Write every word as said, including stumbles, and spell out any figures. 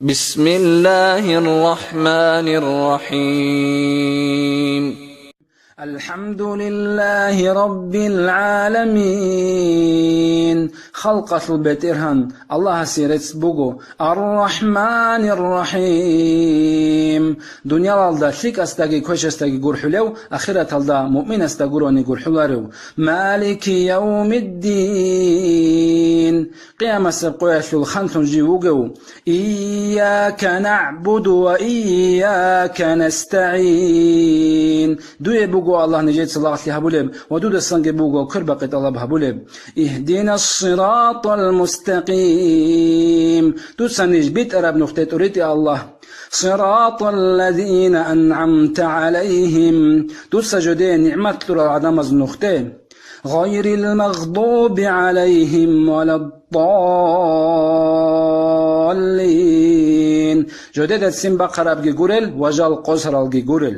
بسم الله الرحمن الرحيم. الحمد لله رب العالمين. Халкъалъул БетӀергьан Аллагьасе рецц буго. الرحمن الرحيم. Дуниялалда лъикӀасдаги квешасдаги гурхӀулев, ахираталда муъминасда гурони гурхӀуларев. مالك يوم الدين. Къиямасеб къоялъул ханлъун жив вугев. إياك نعبد وإياك نستعين. Дуе буго, Аллагь, нижеца лагълъи гьабулеб ва дудасанги буго квербакъи тӀалаб гьабулеб. اهدنا الصراط المستقيم. Дуца ниж битӀараб нухде тӀуритӀе, Аллагь. صراط الذين أنعمت عليهم. Дуца жодее нигӀмат кьурал гӀадамаз нухде. غير المغضوب عليهم ولا الضالين. Жодеда ццин бахъарабги гурел ва жал къосаралги гурел.